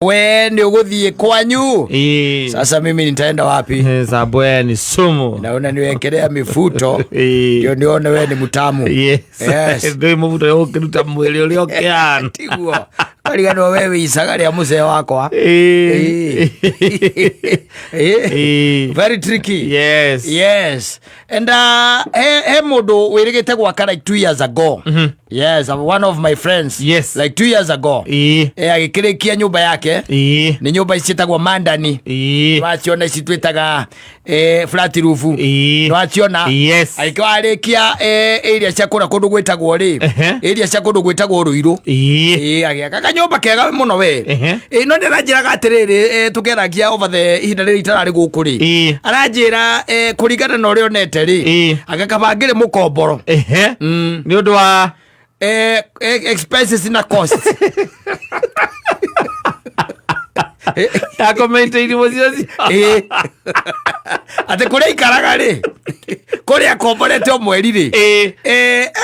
We nĩ ũgũthiĩ kwanyu. Ĩĩ. Sasa mimi nitaenda wapi? Zabwe ni sumu. Naona niwekelea mifuto Ĩĩ. ndio nione we ni mtamu. Yes. Yes. Ndũĩ mũbuto ũkĩruta mwĩrĩ ũrĩa ũkĩhana. Tiguo kariganwo we wĩ icaga rĩa mũcee wakwa. Ĩĩ. Ĩĩ. Ĩĩ. Very tricky. Yes. Yes. And he mũndũ wĩrĩgĩte gwaka like 2 years ago. Yes, I'm one of my friends. Yes. Like 2 years ago. Ĩĩ. Eh, agĩkĩrĩkia nyũmba yake. Ĩĩ. Nĩ nyũmba ici ciĩtagwo mandani. Ĩĩ. Waciona ici twĩtaga flat roof. Ĩĩ. Nĩwaciona? Yes. Agĩkorwo arĩkia area cia kũrĩa kũndũ gwĩtagwo rĩ. Ehe. Area cia kũndũ gwĩtagwo Rũirũ. Ĩĩ. Ĩĩ, agĩaka kanyũmba kega mũno we. Ehe. Ĩĩ, no nĩaranjĩraga atĩrĩrĩ, tũkĩaragia over the ihinda rĩrĩ itararĩ gũkũ rĩ. Ĩĩ. Aranjĩra kũringana na ũrĩa onete rĩ, Ĩĩ. agakabangĩrĩ mũkomboro. Ehe. Nĩ ũndũ wa Expenses na cost. Ya kũmaintain mũciĩ ũcio. Ĩĩ. Atĩ kũrĩa ikaraga rĩ, kũrĩa akomborete o mweri rĩ, Ĩĩ.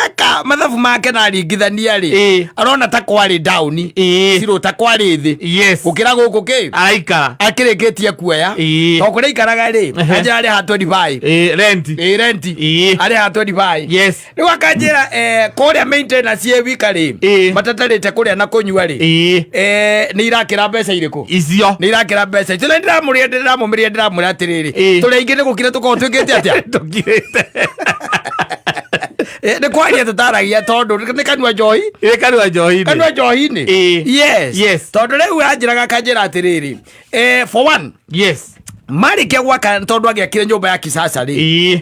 Eka mathabu make na aringithania rĩ, Ĩĩ. arona ta kwarĩ down, Ĩĩ. cirũ ta kwarĩ thĩ Yes. gũkĩra gũkũ kĩ Araikara. akĩrĩkĩtie kuoya. Ĩĩ. To kũrĩa ikaraga rĩ, Ehe. anjĩra arĩha 25. Ĩĩ, rent. Ĩĩ, renti. Ĩĩ. Arĩha 25. Yes. Rĩu akanjĩra kũrĩa maintenance ĩ wika rĩ, Ĩĩ. matatarĩte kũrĩa na kũnyua rĩ, Ĩĩ. Nĩ irakĩra mbeca irĩkũ? Icio. Nĩ irakĩra mbeca icio. Na ndĩramũria ndĩramũmĩria ndĩramwĩra atĩrĩrĩ, Ĩĩ. tũrĩ aingĩ nĩ gũkira tũkoragwo twĩkĩte atĩa? Tũkirĩte. Nĩ kwaria tũtaragia tondũ nĩ kanua njohi. Ĩ kanua njohi-inĩ. Kanua njohi-inĩ. Ĩĩ. Yes. Yes. Tondũ rĩu anjĩraga akanjĩra atĩrĩrĩ, for one, Yes. marĩkia gwaka tondũ agĩakire nyũmba ya kisasa rĩ, Ĩĩ.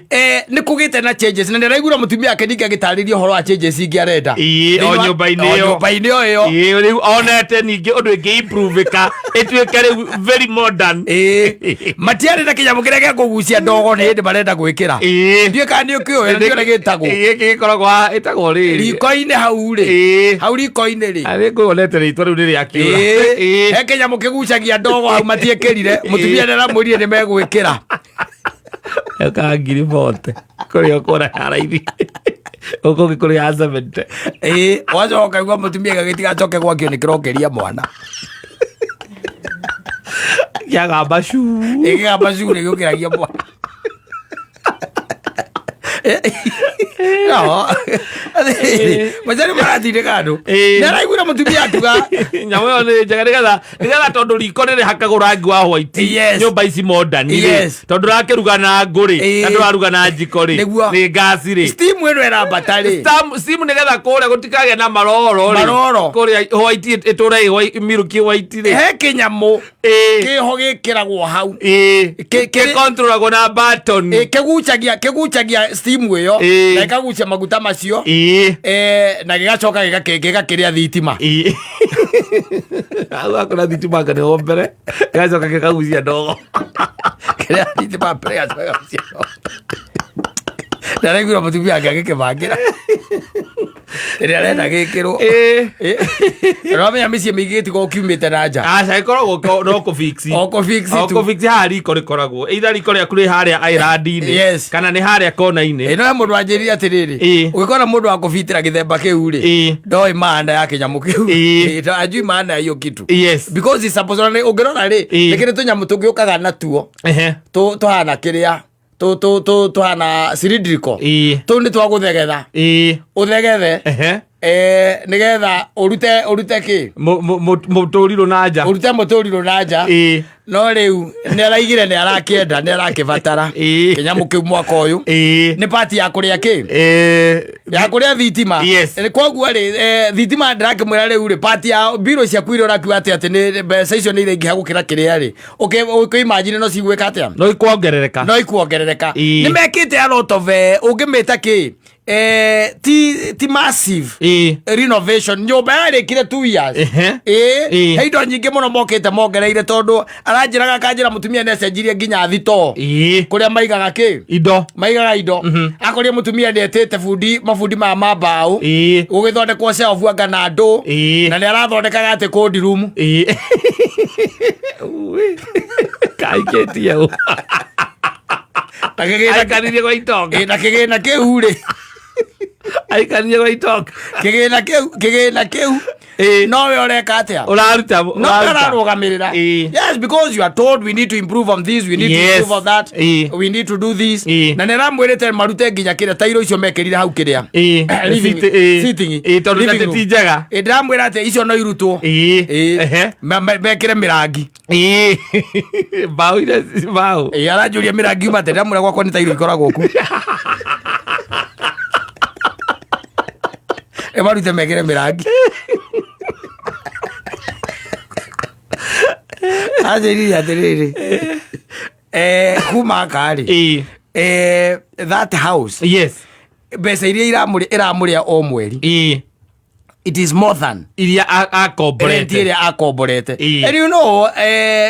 Nĩ kũgĩte na changes na nĩaraiguire mũtumia wake ningĩ agĩtarĩria ũhoro wa changes ingĩ arenda. Ĩĩ, o Thĩinĩ wa- nyũmba-inĩ o ĩyo. nyũmba-inĩ o ĩyo. Ĩĩ, rĩu onete ningĩ ũndũ ĩngĩ improve-ĩka ĩtuĩke rĩu very modern. Ĩĩ. Matiarĩ na kĩnyamũ kĩrĩa gĩa kũgucia ndogo nĩ hĩndĩ marenda gwĩkĩra. Ĩĩ. Ndiũĩ kana nĩ ũkĩũĩ na nĩkĩo gĩtagwo. Ĩĩ, gĩkĩ gĩkoragwo haha, ĩtagwo rĩrĩ. Riko-inĩ hau rĩ. Ĩĩ. Hau riko-inĩ rĩ. Arĩ ngwĩonete rĩtwa rĩu nĩ rĩakĩũra. Ĩĩ. Ĩĩ. He kĩnyamũ kĩgucagia ndogo hau matiĩkĩrire. Mũtumia nĩ aramwĩrire nĩ megwĩkĩra. Ĩkaga ngiri bote kũrĩa ũkuona ya raithi gũkũ ũngĩ kũrĩ ya 70. Ĩĩ, wacoka ũkaigua mũtumia gagĩtigacoke gwakio nĩ kĩrokeria mwana. Kĩagamba cuu. Ĩkĩgamba cuu nĩ gĩũkĩragia mwana. No. Macari maratindĩka andũ. Ĩĩ. Nĩ araiguire mũtumia akiuga Nyamũ ĩyo nĩ njega nĩgetha tondũ riko nĩ rĩhakagwo rangi wa white. Yes. Nyũmba ici modern rĩ, Yes. tondũ ũrakĩruga na ngũ rĩ, Ĩĩ. na ndũraruga na njiko rĩ, Nĩguo. nĩ ngasi rĩ. Steam ĩno ĩrambata rĩ. Steam nĩgetha kũrĩa gũtikagĩe na maroro rĩ. Maroro. Kũrĩa white ĩtũre ĩ white- milky white rĩ. He kĩnyamũ Ĩĩ. kĩho gĩkĩragwo hau. Ĩĩ. Kĩ- Gĩkontrolagwo na button. Ĩ, kĩgucagia steam ĩyo Ĩĩ. na ĩkagucia maguta macio. Ĩĩ. Na gĩgacoka gĩgakĩrĩa thitima. Ĩĩ. Hau hakuna thitima anga nĩho mbere gĩgacoka gĩkagucia ndogo. Kĩrĩa thitima mbere gĩgacoka gĩkagucia ndogo. Ndaraiguire mũtumia wake agĩkĩbangĩra ĩrĩa arenda gĩkĩrwo. Ĩĩ. Ũramenya mĩciĩ mĩingĩ gĩtikoragwo kiumĩte na nja. Aca ĩkoragwo no kũ-fix. O kũ-fix O tu. kũ-fix haha riko rĩkoragwo either riko rĩaku rĩ harĩa island-inĩ Yes. kana nĩ harĩa kona-inĩ. Ĩ, no he mũndũ wanjĩrire atĩrĩrĩ, Ĩĩ. ũgĩkora mũndũ wa kũbitĩra gĩthemba kĩu rĩ, Ĩĩ. ndoĩ maana ya kĩnyamũ kĩu. Ĩĩ. Ĩ, ajui maana ya hiyo kitu. Yes. Because it's supposed ũngĩrora rĩ, Ĩĩ. nĩ kĩrĩ tũnyamũ tũngĩũkaga natuo Ehe. tũhana kĩrĩa tũhana cylindrical. Ĩĩ. Tũu nĩ twa gũthegetha. Ĩĩ. Ũthegethe Ehe. Nĩgetha ũrute kĩ? Mũtũrirũ na nja. Ũrute mũtũrirũ na nja. Ĩĩ. No rĩu nĩ araigire nĩ arakĩenda nĩ arakĩbatara Ĩĩ. kĩnyamũ kĩu mwaka ũyũ. Ĩĩ. Nĩ pati ya kũrĩa kĩ? Ĩĩ. Ya kũrĩa thitima. Yes. Koguo rĩ, thitima ndĩrakĩmwĩra rĩu rĩ, pati ya mbirũ ciaku iria ũrakiuga atĩ nĩ mbeca icio nĩ iraingĩha gũkĩra kĩrĩa rĩ, ũkĩ imagine no cigwĩka atĩa? No ikuongerereka. No ikuongerereka. Ĩĩ. Nĩ mekĩte a lot of ũngĩmĩta kĩ, ti massive Ĩĩ. renovation. Nyũmba yarĩkire 2 years. Ehe. Ĩĩ. Ĩĩ. He indo nyingĩ mũno mokĩte mongereire tondũ aranjĩraga akanjĩra mũtumia nĩ acenjirie nginya thitoo Ĩĩ. kũrĩa maigaga kĩ, Indo. maigaga indo. Akorire mũtumia nĩ etĩte bundi mabundi ma mbaũ Ĩĩ. gũgĩthondekwo shelf anga na ndũ. Ĩĩ. Na nĩ arathondekaga atĩ cold room. Ĩĩ. Ui. Kaikĩtie ũ. Na kĩgĩna Aikaririe gwa itonga. Ĩ, na kĩgĩna kĩu rĩ, Aikaririe gwa itonga. Kĩgĩna kĩu Nowe ũreka atĩa? Ũraruta. No ũrarũgamĩrĩra. Yes, because you are told we need to improve on this, we need to improve on that, we need to do this. Na nĩ aramwĩrĩte marute nginya kĩrĩa tairo icio mekĩrire hau kĩrĩa sitting. Tondũ Living atĩ room. ti njega. Ĩ, ndĩramwĩra atĩ icio no irutwo. Ĩ. Mekĩre mĩrangi. Mbaũ iria mbaũ. Ĩ, aranjũria mĩrangi yuma atĩa, ndĩramwĩra gwakwa nĩ tairo ikoragwo kuo. Ĩ, marute mekĩre mĩrangi. Anjĩrire atĩrĩrĩ, kuma aka rĩ, that house, mbeca iria iramũrĩa o mweri, it is more than iria rent akomborete. Ĩrĩa akomborete. And you know,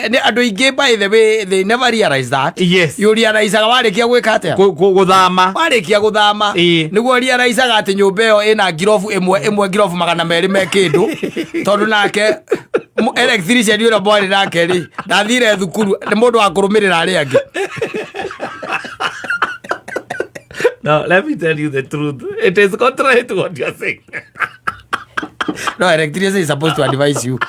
nĩ andũ aingĩ, by the way, they never realize that. You realizeaga warĩkia gwĩka atĩa? Gũthama. Warĩkia gũthama. Nĩguo realizeaga atĩ nyũmba ĩyo ĩna ngirobu ĩmwe ĩmwe, ngirobu 200 me kĩndũ, tondũ nake electrician ũrĩa mwarĩ nake rĩ, ndathire thukuru, nĩ mũndũ wa kũrũmĩrĩra arĩa angĩ. No, let me tell you the truth. It is contrary to what you are saying. No, electrician is supposed to advise you,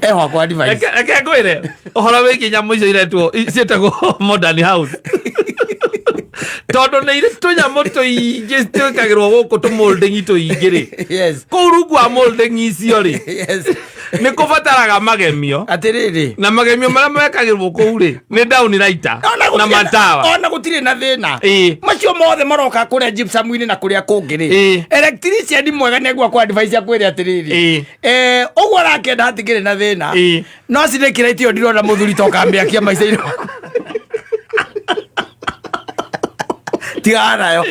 eho akwa advice. Reke ngwĩre ũhoro wĩgiĩ nyamũ icio iretwo ciĩtagwo modern house, tondũ nĩ irĩ tũnyamũ tũingĩ twĩkagĩrwo gũkũ, tũmolding tũingĩ rĩ, kũu rungu wa molding icio rĩ, nĩ kũbataraga magemio. Atĩrĩrĩ, Na magemio marĩa mekagĩrwo kũu rĩ, nĩ down lighter Ona na matawa. Ona gũtirĩ na thĩna. Macio mothe maroka kũrĩa gypsum-inĩ na kũrĩa kũngĩ rĩ, electrician mwega nĩ egwa advice akwĩre atĩrĩrĩ, ũguo arakĩenda hatikĩrĩ na thĩna, no cinĩkĩra ĩyo ndirona mũthuri to kamĩakia maica-inĩ maku, tigana nayo.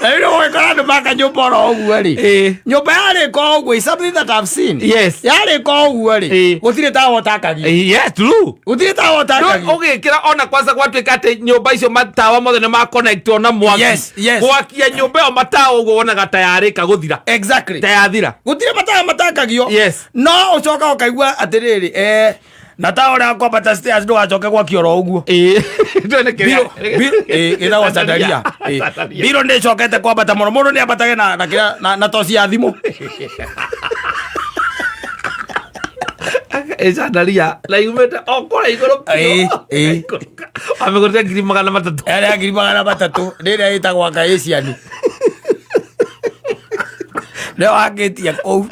Na rĩu ũgĩkora andũ maka nyũmba oro ũguo rĩ, nyũmba yarĩka ũguo is something that I've seen. Yarĩka ũguo rĩ, gũtirĩ tawa ũtakagia. Yes, true. Gũtirĩ tawa ũtakagia. Ũgĩkĩra ona kwanza gwatuĩka atĩ nyũmba icio matawa mothe nĩ maconnectwo na mwaki, gwakia nyũmba ĩyo matawa ũguo wonaga ta yarĩka gũthira, ta yathira. Gũtirĩ matawa matakagio. No ũcoka ũkaigua atĩrĩrĩ, na tawa ũrĩa kwambata stairs ndũgacoke gwakio oro ũguo. Twene kĩrĩa- Ĩtagwo chandaria. Chandaria. Biro nĩ ĩcokete kwambata mũno, mũndũ nĩ ambatage na kĩrĩa na toci ya thimũ. Ĩcandaria na yumĩte o kũrĩa igũrũ biũ. Amĩgũrĩte 300,000. Ĩrĩa 300,000 nĩ ĩrĩa ĩtagwo anga Asian, nĩyo wakĩtie kũu,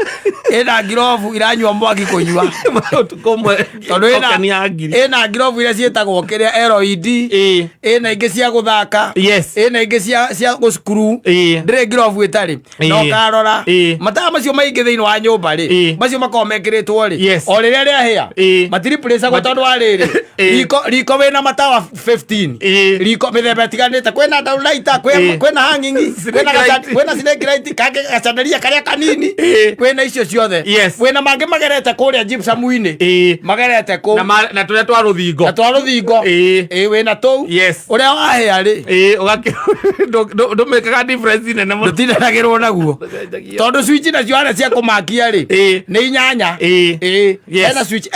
ĩna ngirobu iranyua mwaki kũnyua. Ũtukũ ũmwe. Tondũ ĩna tokeni ya ngiri. Ĩna ngirobu iria ciĩtagwo kĩrĩa LED, ĩna ingĩ cia gũthaka, ĩna ingĩ cia gũcukuru. Ndĩrĩ ngirobu ĩtarĩ. Na ũkarora matawa macio maingĩ thĩinĩ wa nyũmba rĩ, macio makoragwo mekĩrĩtwo rĩ, o rĩrĩa rĩahĩa, matiriplacagwo, tondũ wa rĩrĩ, riko wĩna matawa 15, riko mĩthemba ĩtiganĩte, kwĩna downlighter, kwĩna hanging, kwĩna Snake light. Kwĩna snake light, kangĩ gacandaria karĩa kanini, kwĩna icio ciothe, kwĩna mangĩ magerete kũrĩa gypsum-inĩ, magerete kũu. Na tũrĩa twa rũthingo. Na twa rũthingo. Ĩ, wĩna tũu. Ũrĩa wahĩa rĩ, Ũgakĩ ndũmĩkaga difference nene mũno. Ndũtindanagĩrwo naguo, tondũ switch nacio harĩa cia kũmakia rĩ, nĩ inyanya. Hena switch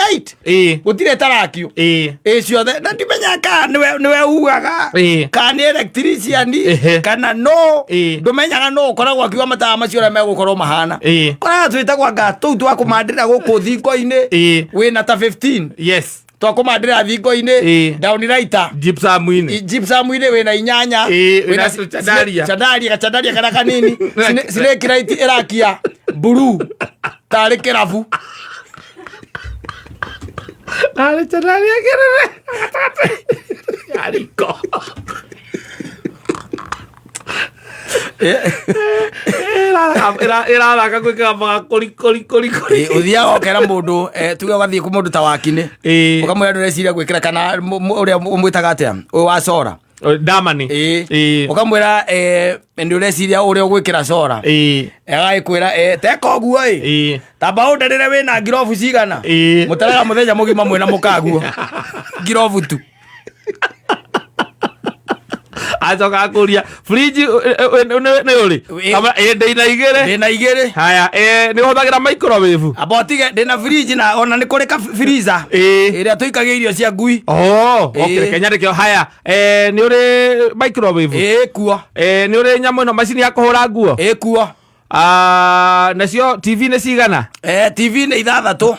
8, gũtirĩ tarakio. Ĩ, ciothe, na ndimenya kana nĩwe ugaga, kana nĩ electrician, kana no ndũmenyaga no ũkoragwo akiuga matawa macio ũrĩa megũkorwo mahana. Koraga twĩtagwo anga tũu twa kũmandĩra gũkũ thingo-inĩ, wĩna ta 15 twa kũmandĩra thingo-inĩ, downlighter, gypsum-inĩ. Gypsum-inĩ wĩna inyanya. Wĩna chandaria. Chandaria, gachandaria karĩa kanini. Snake light ĩrakia blue tarĩ kĩrabu. Arĩ chandaria kĩnene gatagatĩ ya riko. Ĩrathaka gwĩkaga kũri kũri kũri kũri. Ĩ, ũthiaga ũkera mũndũ, tuge ũgathiĩ kũ mũndũ ta wakinĩ, ũkamwĩra ndũreciria gwĩkĩra kana ũrĩa ũmwĩtaga atĩa, ũyũ wa cora. Damani. Ũkamwĩra, nĩ ũreciria ũrĩa ũgwĩkĩra cora. Agagĩkwĩra, teka ũguo ĩ, tamba ũndarĩre wĩna ngirobu cigana. Mũtaraga mũthenya mũgima mwĩna mũkaguo ngirobu tu. Acoka akũria fridge nĩ ũrĩ? Ĩ, ndĩna igĩrĩ. Ndĩna igĩrĩ. Haya, nĩ ũhũthagĩra microwave? Amba ũtige, ndĩna fridge na ona nĩ kũrĩ ka freezer ĩrĩa tũikagia irio cia ngui. Oh, okay. Reke nyandĩke. Haya, nĩ ũrĩ microwave? Ĩ kuo. Nĩ ũrĩ nyamũ ĩno, macini ya kũhũra nguo? Ĩ kuo. Ah, nacio TV nĩ cigana? TV nĩ 6.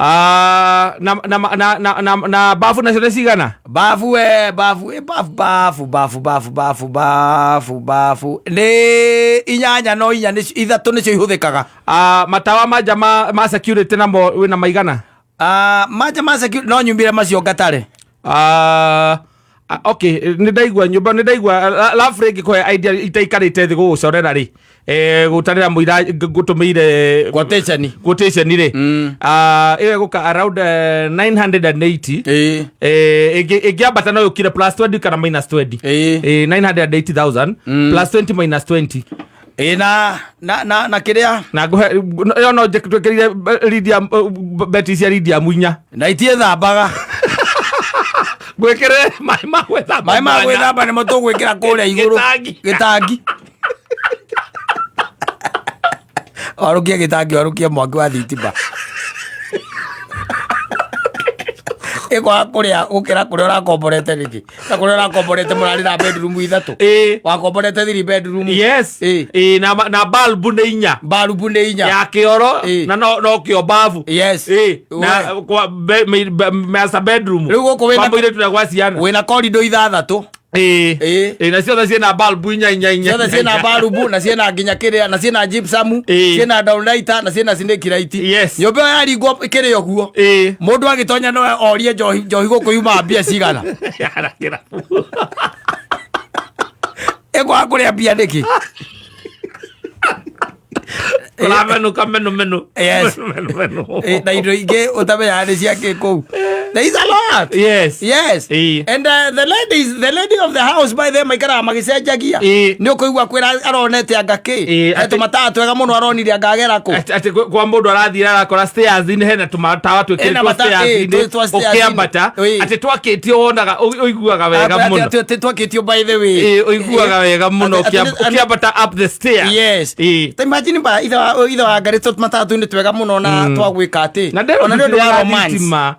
Ah, na na na na na, na bafu nacio nĩ cigana? Bafu, bafu, bafu, bafu, bafu, bafu, bafu, bafu, bafu nĩ 8, no inya nĩcio, ithatũ nĩcio ihũthĩkaga. Ah, matawa manja ma security namo wĩna maigana? Ah, manja ma security no nyumire macio ngatare. Ah, ah, okay, nĩ ndaigua nyũmba, nĩ ndaigua lafrĩ ngĩkũhe idea itaikarĩte thĩ gũgũcorera rĩ, gũtarĩra mũira ngũtũmĩire quotation. Quotation rĩ, ah, ĩyo ĩgũka around 980. Ĩngĩambata no yũkire plus 20 kana minus 20. 980,000 plus 20 minus 20. Ĩ, na kĩrĩa Na ngũhe ĩyo no twĩkĩrire lithium, beti cia lithium inya. Na itiĩthambaga. Ngwĩkĩrĩre maĩ ma gwĩthamba. Maĩ ma gwĩthamba nĩmo tũgwĩkĩra kũrĩa igũrũ. Gĩtangi. Gĩtangi, warũkie gĩtangi, warũkie mwaki wa thitima, ĩkwaga kũrĩa gũkĩra kũrĩa ũrakomborete nĩkĩ? Na kũrĩa ũrakomborete mũrarĩ na bedroom ithatũ. Wakomborete three bedroom. Yes. Ĩ, na bulb nĩ inya. Barubu nĩ inya. Ya kĩoro. Na no kĩo babu. Na We. kwa master bedroom. Rĩu gũkũ kwa mũirĩtu na gwa ciana. Wĩna corridor ithathatũ. Ĩ, na ciothe ciĩna bulb inya inya inya. Ciothe ciĩna barubu na ciĩna nginya kĩrĩa na ciĩna gypsum, ciĩna downlighter na ciĩna snake light. Nyũmba ĩyo yaringwo ĩkĩrĩ ũguo, mũndũ agĩtonya no orie, njohi, njohi gũkũ yumaga mbia cigana? Yara kĩrabu. Ĩkwaga kũrĩa mbia nĩkĩ? Kũramenũka menu menu. Menu menu. Na indo ingĩ ũtamenyaga nĩ ciakĩ kũu. There is a lot. Yes. And the lady of the house, by the way, maikaraga magĩcenjagia. Nĩ ũkũigua kwĩra aronete anga kĩ. Tũmatawa twega mũno aronire anga agera kũ. Atĩ kwa mũndũ arathiĩ arakora stairs-inĩ hena tũmatawa Hena twĩkĩrĩtwo ĩ, stairs-inĩ twa stairs-inĩ. ũkĩambata, atĩ twakĩtio wonaga ũiguaga wega mũno. Atĩ twakĩtio, by the way. Ĩ, ũiguaga wega mũno ũkĩambata up the stairs. Ta imagine ba ithe wa ngarĩ tũmatawa tũu nĩ twega mũno na twagwĩka atĩ Na ndĩrũ ona nĩ ũndũ wa ndĩrĩa romance. thitima.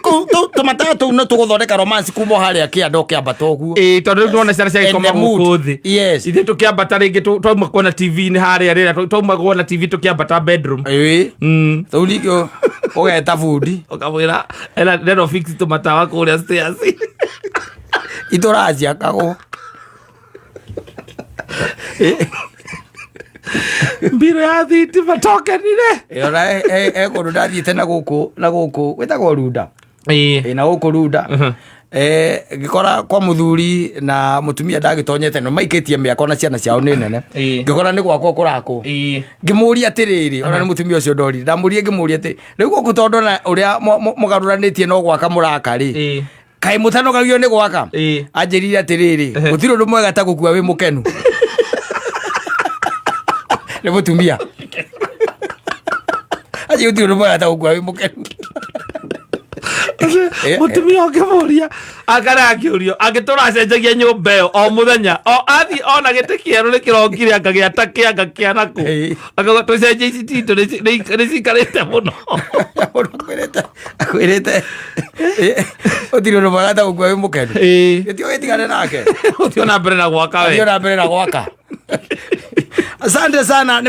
Kũu tũmatawa tũu no tũgũthondeka romance kuma o harĩa kĩanda ũkĩambata ũguo. Ĩ, tondũ rĩu nĩwona ciana And ciagĩkoma the mood. gũkũ thĩ. Ithuĩ tũkĩambata rĩngĩ twauma kuona TV-inĩ harĩa rĩrĩa twauma kuona TV tũkĩambata bedroom. Rĩu ningĩ ũgeta bundi. Ũkamwĩra ena neno fix tũmatawa kũrĩa stairs. Itũraciakagwo. Mbirũ ya thitima tokenire. Ĩ, ona e kũndũ ndathiĩte na gũkũ gwĩtagwo Runda. Ĩ, na gũkũ Runda, ngĩkora kwa mũthuri na mũtumia ndagĩtonyete no maikĩtie mĩaka na ciana ciao nĩ nene. Ngĩkora nĩ gwakwo kũrakwo. Ngĩmũria atĩrĩrĩ, ona nĩ mũtumia ũcio ndorire, ndamũria, ngĩmũria atĩ rĩu gũkũ tondũ na ũrĩa mũgarũranĩtie no gwaka mũraka rĩ, kaĩ mũtanogagio nĩ gwaka? Anjĩrire atĩrĩrĩ, gũtirĩ ũndũ mwega ta gũkua wĩ mũkenu. Nĩ mũtumia anjĩ, gũtirĩ ũndũ mwega ta gũkua wĩ mũkenu. Mũtumia ũngĩmũria akara akĩũrio angĩtũra acenjagia nyũmba ĩyo o mũthenya, o athiĩ ona gĩtĩ kĩerũ nĩ kĩrokire, angagĩa ta kĩa anga nakũ, akauga tũcenjie ici titũ nĩ cikarĩte mũno. Mũndũ akwĩrĩte gũtirĩ ũndũ mwega ta gũkua wĩ mũkenu. Gĩtio gĩtigane nake. Ũthiĩ na mbere na gwaka we. Athiĩ na mbere na gwaka. Asante sana.